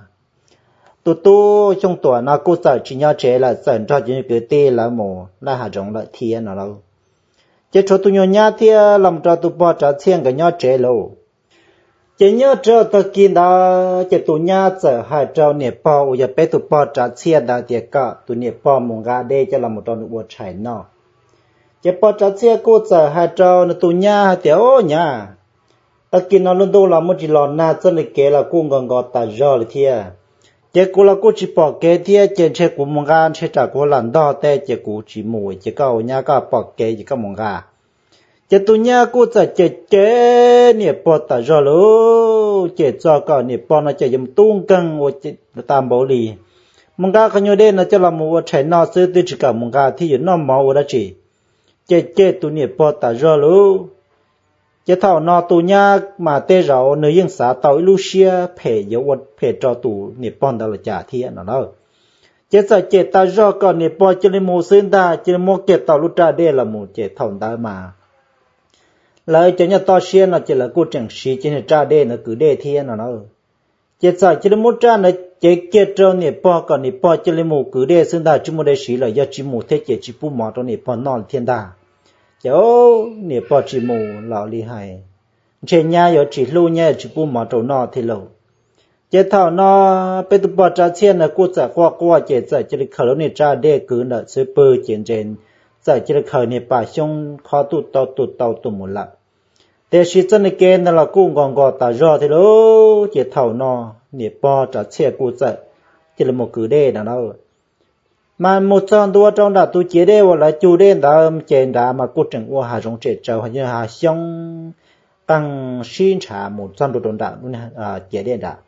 tus tub Xyooj Tuam no kuj txawm tsis nyob tsev lawm, txawm nrog cov kwv tij lawv mus laj hav zoov lawm thiab no lauj. Ces tshuav tus nyuag nyab thiab los mus rau tus pog Tsav Txhiaj nkawd nyob tsev lauj. Ces nyob rau tag kis ntawd ces tus nyab txawm hais rau niam pog uas yog peb tus pog Tsav Txhiaj ntawd tias kom tus niam pog mus nqa dej coj los mus rau nws ua tshais noj. Ces pog Tsav Txhiaj kuj txawm hais rau nws tus nyab hais tias, o nyab, tag kis no lub ntuj los muaj tsis los nag, txoj niag kev los kuj nkos nkos tas zog li thiab. Ces kuv los kuj tsis pom kev thiab, ces ntshe kuv mus nqa ntshe tsam kuv lam ntog tej ces kuv tsis mus, ces koj ua nyab koj pom kev ces koj mus nqa. Ces tus nyab kuj txawm cem cem niam pog tas zog lauj, ces txog kom niam pog no ces yuav mus tub nkeeg ua tas npaum li, mus nqa qhov nyuag dej no coj los mus ua tshais noj xwb, twb tsis kam mus nqa thiab yuav noj mov ua dab tsi. Ces cem tus niam pog tas zog lauj. Ces thaum no tus nyab mas tej zaum nws yeej xav tau ib lub siab phem yuav ua phem rau tus niam pog ntawd los cas thiab no na. Ces txawm cem tas zog kom niam pog cia li mus xwb ntag, cia li muab kiag tau lub raj dej los mus. Ces thaum ntawd mas lawv cov nyob toj siab no ces lawv kuj tseem siv cov niag raj dej ntawd kwv dej thiab no na. Ces txawm cia li muab raj ntawd cev kiag rau niam pog kom niam pog cia li mus kwv dej xwb ntag, tsis muaj dej siv lawm, yog tsis mus thiab ces tsis pub mov rau niam pog noj li thiab ntag. Ces niam pog tsis mus los li hais, ntshe nyab yuav tsis hlub, nyab yuav tsis pub mov rau noj thiab lauj. Ces thaum no peb tus pog Tsav Txhiaj ntawd kuj txawm quaj quaj ces txawm cia li khaws lub niag raj dej kwv ntawm xub pwg ces ntshe txawm cia li khaws niag pas xyoob khob tuj tau tuj tau tuaj mus lawm. Tiam sis txoj niag kev ntawd los kuj nkos nkos tas zog thiab lauj. Ces thaum no niam pog Tsav Txhiaj kuj txawm cia li mus kwv dej no na. Mas mus txog ntua rau nram tus ciav dej uas lawv cug dej ntawd ces nrad mas kuj tseem ua hav zoov tsem tsawv, hav xyoob qeeg sib ntshav mus txog ntua rau nram ciav dej nrad.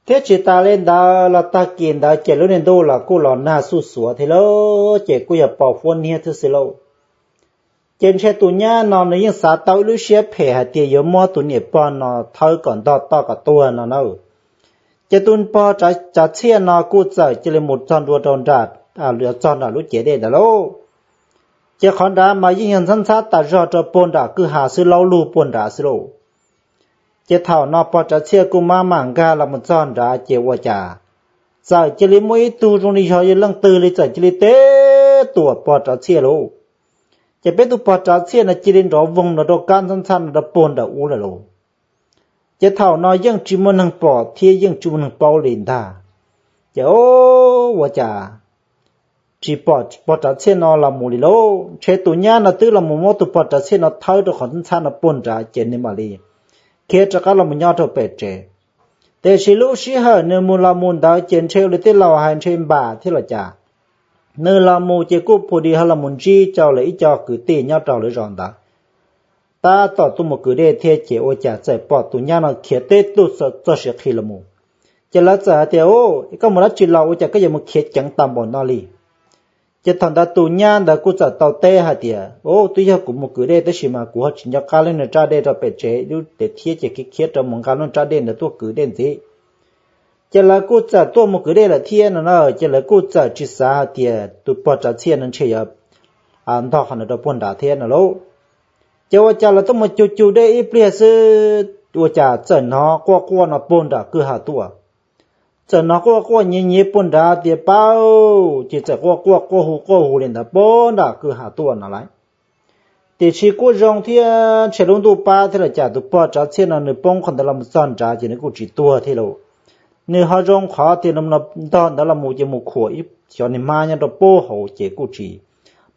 Thiab tsis tas li ntawd los tag kis ntawd ces lub niag ntuj los kuj los nag xuj xuav thiab lauj, ces kuj yog pos huab niab thiab xwb lauj. Ces ntshe tus nyab no nws yeej xav tau ib lub siab phem hais tias yuav muab tus niam pog no thawb kom ntog toj kom tuag no na. Ces tus pog Tsav Txhiaj no kuj txawm cia li mus txog ntua rau nram, txog nram lub ciav dej ntawd lauj. Ces qhov nrad mas yeej yog ntxhab ntxhab tas zog rau puag nram kwj ha xwb, laub lug puag nrad xwb lauj. Ces thaum no pog Tsav Txhiaj kuj maj mam nkag los mus txog nrad ces ua cas txawm cia li muaj ib tug zoo li yog leej twg li txawm cia li teb tuam pog Tsav Txhiaj lauj. Ces peb tus pog Tsav Txhiaj no cia li nrov voog nrov rau kab ntxhab ntxhab nrov rau puag nram ub lawm lauj. Ces thaum no yeej tsis muaj neeg pom thiab yeej tsis muaj neeg paub li ntag. Ces ua cas tsis pom pog Tsav Txhiaj no los mus li lauj, ntshe tus nyab no twb los mus muab tus pog Tsav Txhiaj no thawb rau qhov ntxhab no puag nrad ces nws mam li khiav rov qab los mus nyob rau pem tsev. Tiam sis lub sij hawm nws mus los mus ntawd ces ntshe ua li tej laus hais ntshe npam thiab los cas, nws los mus ces kuj phu di ho los mus ntsib rau lawv ib co kwv tij nyob rau lawv zos ntawd tab tom tuaj mus kwv dej thiab ces ua cas txawm pom tus nyab no khiav teb tuj txoj siav qhi los mus. Ces lawv txawm hais tias, Koj mus dab tsi los ua cas koj yuav mus khiav ceev tag npaum no li? Ces thaum ntawd tus nyab ntawd kuj txawm tau teb hais tias, Twb yog kuv mus kwv dej tab sis mas kuv ho tsis nco qab lub niag raj dej rau pem tsev lub tsev thiab ces khiav khiav rau mus nqa lub raj dej ntawd tuaj kwv dej ntxiv. Ces lawv kuj txawm tuaj mus kwv dej lawm thiab no na, ces lawv kuj txawm tsis xav hais tias tus pog Tsav Txhiaj no ntshe yuav ntog qhov ntawd rau puag nrad thiab no lauj. Ces ua cas lawv tuaj mus cug cug dej ib pliag xwb ua cas txawm hnov quaj quaj no puag nram kwj ha tuaj. Txawm hnov quaj quaj nyiav nyiav puag nrad tias, Pab! Ces txawm quaj quaj quaj hu quaj hu li ntawd puag nram kwj ha tuaj no lauj. Tiam sis kuj zoo thiab ntshe lub ntuj pab thiab los cas tus pog Tsav Txhiaj no nws poob qhov ntawd los mus txog nrad ces nws kuj tsis tuag thiab lauj. Nws ho zoo qhov tias ntog ntawd los mus ces mus khuam ib xyov niag hmab nyob rau puag hauv ces kuj tsis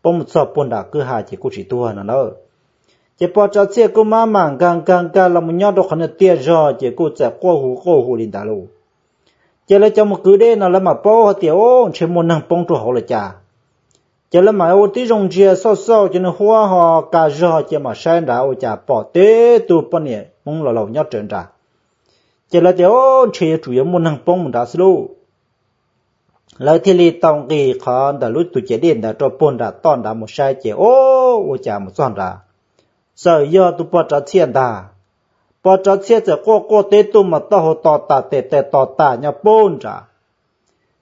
poob mus txog puag nram kwj ha ces kuj tsis tuag no na. Ces pog Tsav Txhiaj kuj maj mam nkag nkag nkag los mus nyob rau qhov niag tiaj zog ces kuj txawm quaj hu quaj hu li ntawd lauj. Ces lawv cov mus kwv dej no lawv mam paub hais tias, Ub, ntshe muaj neeg poob rau hauv los cas. Ces lawv mam ua tib zoo ntsia xauj xauj cov niag huab ho ka zog ces mam saib nrad ua cas pom tib tug poj niam Hmoob laus laus nyob raws nrad. Ces lawv tias, Ub, ntshe yuav tsum yuav muaj neeg poob mus nrad xwb lauj. Lawv thiaj li tau nqis qhov ntawm lub tus ciav dej ntawd rau puag nram toj nrad mus saib ces, Ub, ua cas mus txog nrad txawm yog tus pog Tsav Txhiaj ntag. Pog Tsav Txhiaj txawm quaj quaj teb tuaj mas taub hau to tas tes taw to tas nyob puag nrad.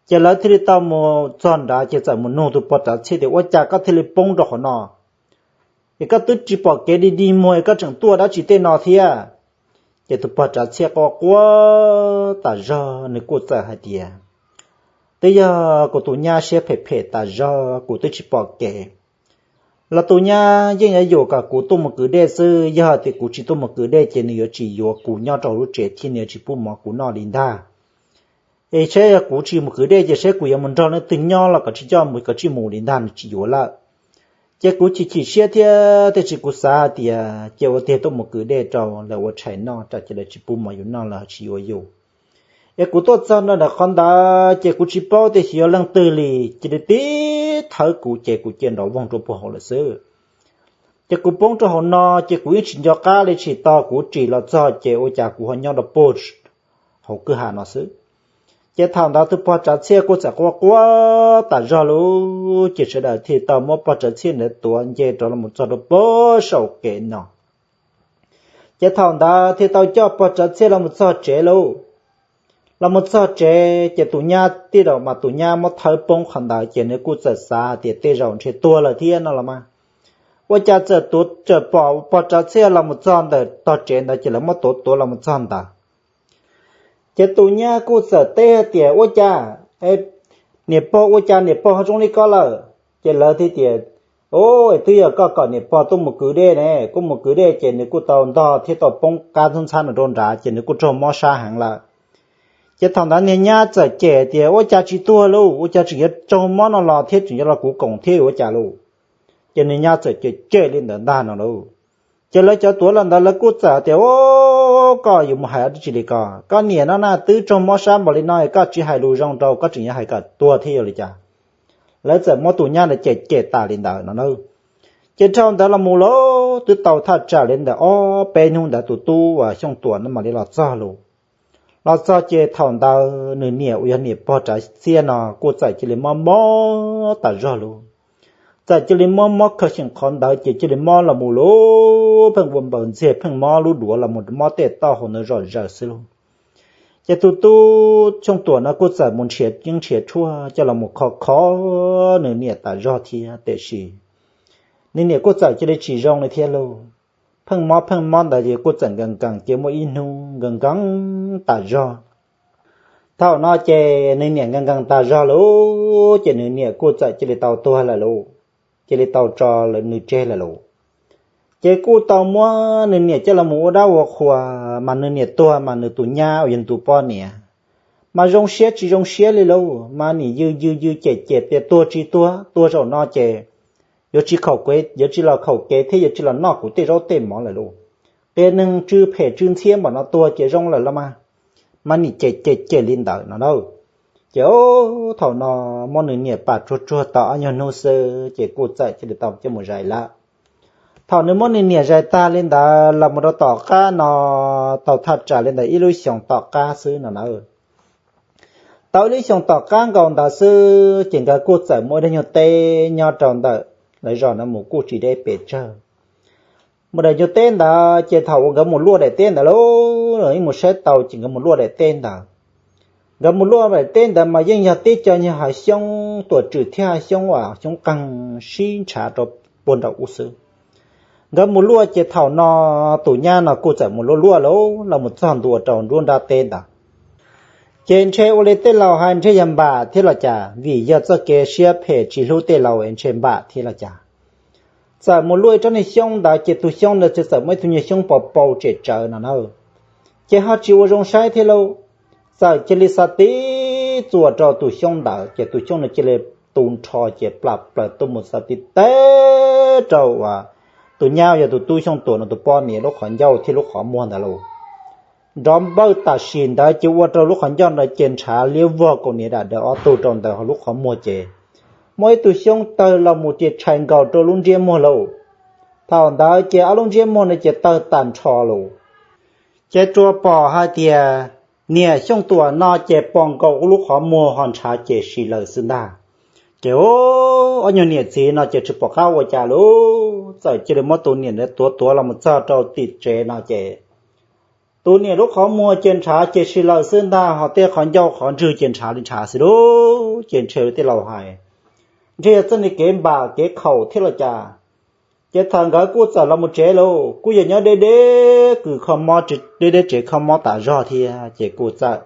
Ces lawv thiaj li tau mus txog nrad ces txawm mus nug tus pog Tsav Txhiaj tias, Ua cas koj thiaj li poob rau qhov no? Es koj twb tsis pom kev dig dig muag es koj tseem tuaj dab tsi tej no thiab? Ces tus pog Tsav Txhiaj quaj quaj tas zog nws kuj txawm hais tias, Twb yog kuv tus nyab siab phem phem tas zog kuv twb tsis pom kev. Los tus nyab yeej yuav yuam kom kuv tuaj mus kwv dej xwb, yog tias kuv tsis tuaj mus kwv dej ces nws yuav tsis yuav kuv nyob rau lub tsev thiab nws yuav tsis pub mov kuv noj li ntag. Es saib yog kuv tsis mus kwv dej ces saib kuv yuav mus nrog leej twg nyob los kom tsis coj mus kom tsis mus li ntag, nws tsis yuav lawm. Ces kuv chim chim siab thiab tiam sis kuv xav hais tias ces ua tiag tuaj mus kwv dej rau lawv ua tshais noj, tsam ces lawv tsis pub mov yus noj lawv tsis yuav yus. Es kuv tuaj txog nram qhov ntawd ces kuv tsis paub tias xyov yog leej twg li, cia li tib thawb kuv ces kuv cia nrov voog rau puag hauv lawm xwb. Ces kuv poob rau hauv no ces kuv yeej tsis nco qab li, tsis tau kuv tsim los txog ces ua cas kuv ho nyob rau puag hauv kwj ha no xwb. Ces thaum ntawd tus pog Tsav Txhiaj kuj txawm quaj quaj tas zog lauj, ces sawv daws thiaj tau muab pog Tsav Txhiaj ntawd tuav nce rov los txog rau puag saum kev no. Ces thaum ntawd thiaj tau coj pog Tsav Txhiaj los mus txog tsev lauj. Los mus txog tsev ces tus nyab tij laum mas tus nyab muab thawb poob qhov ntawd ces nws kuj txawm xav hais tias tej zaum ntshe tuag lawm thiab no los mas. Ua cas txawm tuav txawm pom pog Tsav Txhiaj los mus txog ntawm tog tsev ntawd ces lawv muab tuav tuav los mus txog ntawd. Ces tus nyab kuj txawm teb hais tias, ua cas, niam pog, ua cas niam pog ho zoo li ko lawm? Ces lawv thiaj tias, o, twb yog koj kom niam pog tuaj mus kwv dej ne, kuj mus kwv dej ces nws kuj tau ntog thiab tau poob qab ntxhab ntxhab no rau nrad ces nws kuj raug mob sab heev lawm. Ces thaum ntawd niag nyab txawm cem tias, ua cas tsis tuag lauj, ua cas tseem yuav raug mob no los thiab tseem yuav los kuv koom thiab ua cas lauj? Ces niag nyab txawm cem cem li ntawd ntag no lauj. Ces lawv cov tuav los ntawd lawv kuj txawm tias, o, koj yuav mus hais dab tsi li ko, koj niam no na twb raug mob sab npaum li no koj tsis hais lus zoo rau, koj tseem yuav hais kom tuag thiab yuav li cas? Lawv txawm muab tus nyab ntawd cem cem tas li ntawd no na. Ces dhau ntawd los mus lauj, twb tau thaj tsam li ntawm ob peb hnub ntawd tus tub uas Xyooj Tuam no mam li los txog lauj. Los txog ces thaum ntawd nws niam uas yog niam pog Tsav Txhiaj no kuj txawm cia li mob mob tas zog lauj. Txawm cia li mob mob khaws xyeem qhov ntawd ces cia li mob los mus lauj, pheej ua npaws ntxiag, pheej mob lub duav los mus, mob tej taub hau ntawd zom zaws xwb lauj. Ces tus tub Xyooj Tuam no kuj txawm mus nrhiav yeeb nrhiav tshuaj coj los mus kho kho nws niam tas zog thiab, tiam sis nws niam kuj txawm cia li tsis zoo li thiab lauj. Pheej mob pheej mob ntawd ces kuj txawm nkees nkees, ces muaj ib hnub nkees nkees tas zog. Thaum no ces nws niam nkees nkees tas zog lauj, ces nws niam kuj txawm cia li tau tuag lawm lauj, cia li tau tso nws tseg lawm lauj. Ces kuj tau muab nws niam coj los mus ua dab ua qhuas, mas nws niam tuag mas nws tus nyab uas yog nws tus poj niam mas zoo siab tsis zoo siab li lauj, mas nim yws yws yws cem cem tias tuag tsis tuag, tuag zaum no ces yuav tsis khaum kev, yuav tsis los khaum kev thiab yuav tsis los noj kuv tej zaub tej mov lawm lauj. Qias neeg tsw phem tsw ntxhiab npaum no tuag ces zoo lawm los mas. Mas nim cem cem cem li ntawd no na. Ces thaum no muab nws niam pam tsuag tsuag tau ob nyuag hnub xwb ces kuj txawm cia li tau coj mus zais lawm. Thaum nws muab nws niam zais tag li ntawd los mus rau tom qab no, tau thaj tsam li ntawd ib lub xyoos tom qab xwb no na. Tau ib lub xyoos tom qab nkaus ntawd xwb ces nkawd kuj txawm muaj ib daim nyuag teb nyob rau ntawm lawv zos no mus kuj tsis deb pes tsawg. Mus daim nyuag teb ntawd ces thaum uas nkawd mus luaj daim teb ntawd lauj, ib mus saib tau ces nkawd mus luaj daim teb ntawd. Nkawd mus luaj daim teb ntawd mas yeej yog teb co nyuag hav xyoob tuam tswm thiab hav xyoob uas xyoob qeeg sib ntshav rau puag nraum ub xwb. Nkawd mus luaj ces thaum no tus nyab no kuj txawm mus luaj luaj lauj, los mus txog ntua rau nruab nrab teb ntawd. Ces ntshe ua li tej laus hais ntshe yog npam thiab los cas, vim yog txoj kev siab phem tsis hlub tej laus es ntshe npam thiab los cas. Txawm mus luaj ib tsob niag xyoob ntawd ces tus xyoob ntawd txawm muaj ib tug nyuag xyoob pos pau tsem tsawv no na. Ces ho tsis ua zoo saib thiab lauj, txawm cia li xa tib txuas rau tus xyoob ntawd ces tus xyoob ntawd cia li tu nrho ces plam plaws tuaj mus xa tib teb rau uas tus nyab yog tus tub Xyooj Tuam no tus poj niam lub qhov ncauj thiab lub qhov muag ntawd lauj. Nrov npawj tam sim ntawd ces ua rau lub qhov ncauj ntawd ces ntshav liab vog kaus hniav dam daws ob tug rau ntawd, ho lub qhov muag ces muaj ib tug xyoob tawg los mus ces tshais nkaus rau lub ntsiab muag lauj. Thaum ntawd ces ob lub ntsiab muag no ces tawg tag nrho lauj. Ces tsuas pom hais tias niam Xyooj Tuam no ces pom nkaus lub qhov muag ho ntshav ces si lawm xwb ntag. Ces ob nyuag niam txiv no ces tsis pom qab ua cas lauj, txawm cia li muab tus niam ntawd tuav tuav los mus txog rau tim tsev no ces tus niam lub qhov muag ces ntshav ces si lawm xwb ntag, ho tej qhov ncauj qhov ntswg ces ntshav li ntshav xwb lauj. Ces ntshe li tej laus hais, ntshe yog txoj niag kev npam kev khaum thiab los cas. Ces thaum nkawd kuj txawm los mus tsev lauj, kuj yog nyob deb deb kws kho mob, deb deb tsev kho mob tas zog thiab ces kuj txawm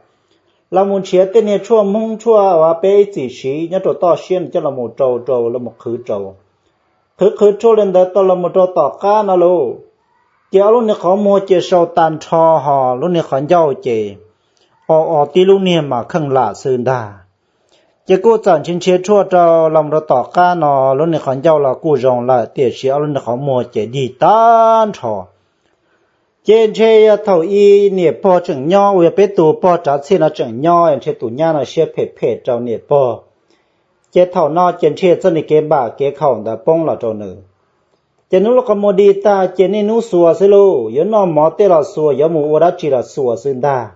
los mus nrhiav tej niag tshuaj Hmoob tshuaj uas peb ib txwm siv nyob rau toj siab no coj los mus rau rau los mus qhwv rau. Qhwv qhwv tshuaj li ntawd tau los mus rau tom qab no lauj, ces ob lub niag qhov muag ces sau tag nrho, ho lub niag qhov ncauj ces o o tib lub niag mas kheej lam xwb ntag. Ces kuj txawm nrhiav nrhiav tshuaj rau los mus rau tom qab no, lub niag qhov ncauj los kuj zoo lawm, tiam sis ob lub niag qhov muag ces dig tag nrho. Ces ntshe yog thaum ub niam pog tseem nyob uas yog peb tus pog Tsav Txhiaj no tseem nyob, ntshe tus nyab no siab phem phem rau niam pog. Ces thaum no ces ntshe txoj niag kev npam kev khaum ntawd poob los rau nws. Ces nws lub qhov muag dig tag ces niaj hnub xuas xwb lauj, yuav noj mov tej los xuas, yuav mus ua dab tsi los xuas xwb ntag.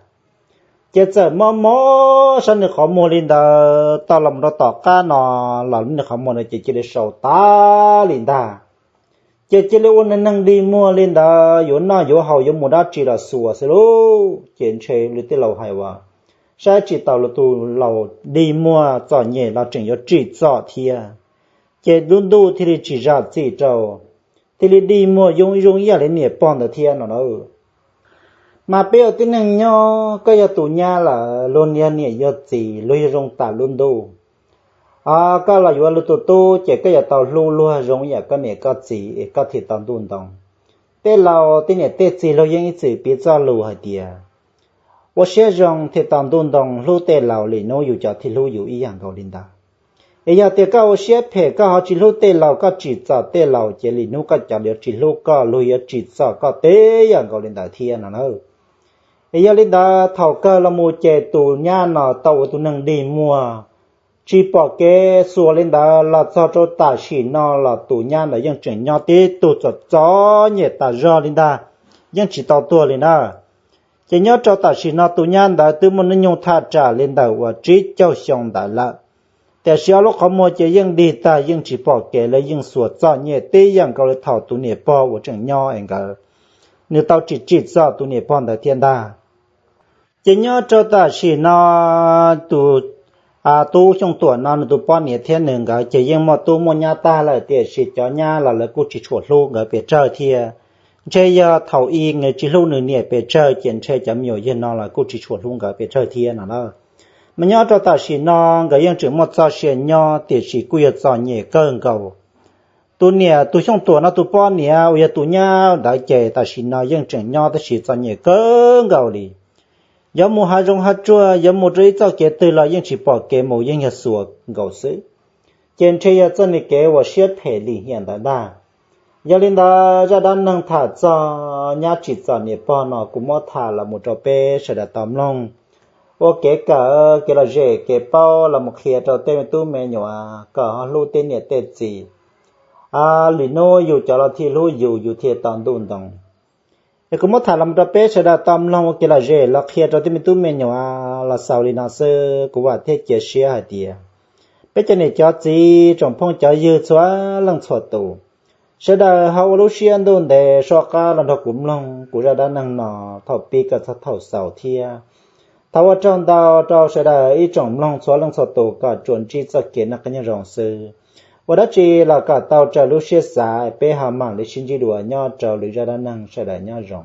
Ces txawm mob mob sab niag qhov muag li ntawd tau los mus rau tom qab no, los lub niag qhov muag no ces cia li sau tag li ntag. Ces cia li ua neeg dig muag li ntawd, yuav noj yuav haus yuav mus dab tsi los xuas xwb lauj. Ces ntshe li tej laus hais uas saib tsis taus luag tus laus dig muag txom nyem los tseem yuav tsim txom thiab. Ces lub ntuj thiaj li tsis zam txim rau, thiaj li dig muag zoo ib yam li niam pog ntawd thiab no na. Mas peb ua tib neeg nyob, koj yog tus nyab lawm, luag yog niam yog txiv, luag yog zoo tam lub ntuj. Koj los yuav luag tus tub ces koj yuav tau hlub luag zoo yam koj niam koj txiv es koj thiaj tau ntuj ntoo. Tej laus tej niam tej txiv luag yeej ib txwm piv txoj lus hais tias ua siab zoo thiaj tau ntuj ntoo, hlub tej laus lwm hnub yus cov thiaj hlub yus ib yam nkaus li ntawd. Es yog tias koj ua siab phem koj ho tsis hlub tej laus, koj tsim txom tej laus ces lwm hnub koj cov yuav tsis hlub koj, luag yuav tsim txom koj tib yam nkaus li ntawd thiab no na. Es yog li ntawd thaum kawg los mus ces tus nyab no tau ua tus neeg dig muag tsis pom kev xuas li ntawd los txog rau tam sim no los tus nyab ntawd yeej tseem nyob tib tug txom txom nyem tas zog li ntag, yeej tsis tau tuag li na. Ces nyob rau tam sim no tus nyab ntawd twb muaj hnub nyoog thaj tsam li ntawm uas tsib caug xyoo ntawd lawm. Tiam sis ob lub qhov muag ces yeej dig tag, yeej tsis pom kev, lawv yeej xuas txom nyem tib yam nkaus li thaum tus niam pog uas tseem nyob es nkawd, nws tau tsim tsim txom tus niam pog ntawd thiab ntag. Ces nyob rau tam sim no tus tub Xyooj Tuam no nws tus poj niam thiab nws nkawd ces yeej muaj tub muaj nyab tag lawm, tiam sis cov nyab los lawv kuj tsis tshua hlub nkawd pes tsawg thiab. Ntshe yog thaum ub nws tsis hlub nws niam pes tsawg ces ntshe cov me nyuam yawg no los kuj tsis tshua hlub nkawd pes tsawg thiab no na. Mas nyob rau tam sim no nkawd yeej tseem muaj txoj sia nyob tiam sis kuj yog txom nyem kawg nkaus. Tus niam tus Xyooj Tuam no tus poj niam uas yog tus nyab ntawd ces tam sim no yeej tseem nyob tab sis txom nyem kawg nkaus li. Yuav mus hav zoov hav tsuag, yuav mus rau ib txoj kev twg los yeej tsis pom kev mus, yeej yog xuas nkaus xwb. Ces ntshe yog txoj niag kev uas siab phem lim hiam ntawd ntag. Yog li ntawd zaj dab neeg tham txog nyab tsim txom niam pog no kuv muab tham los mus rau peb sawv daws tau mloog ua kev kawm kev lom zem kev paub los mus qhia rau tej me tub me nyuam kom ho hlub tej niam tej txiv. Lwm hnub yus cov los thiaj hlub yus, yus thiaj tau ntuj ntoo. Es kuv muab tham los mus rau peb sawv daws tau mloog ua kev lom zem los qhia rau tej me tub me nyuam los xaus li no xwb. Kuv vam thiab cia siab hais tias peb cov niam cov txiv tsoom phooj cov ywg txhua leej txhua tus, sawv daws ho ua lub siab ntuj ntev soj qab los nrog kuv mloog kuv zaj dab neeg no thaum pib kom txog thaum xaus thiab. Thov ua tsaug ntau rau sawv daws ib tsoom mloog txhua leej txhua tus kom tsuas ntsib txoj kev noj qab nyob zoo xwb. Ua dab tsi los kom tau raws lub siab xav, peb ho mam li sib ntsib dua nyob rau lwm zaj dab neeg, sawv daws nyob zoo.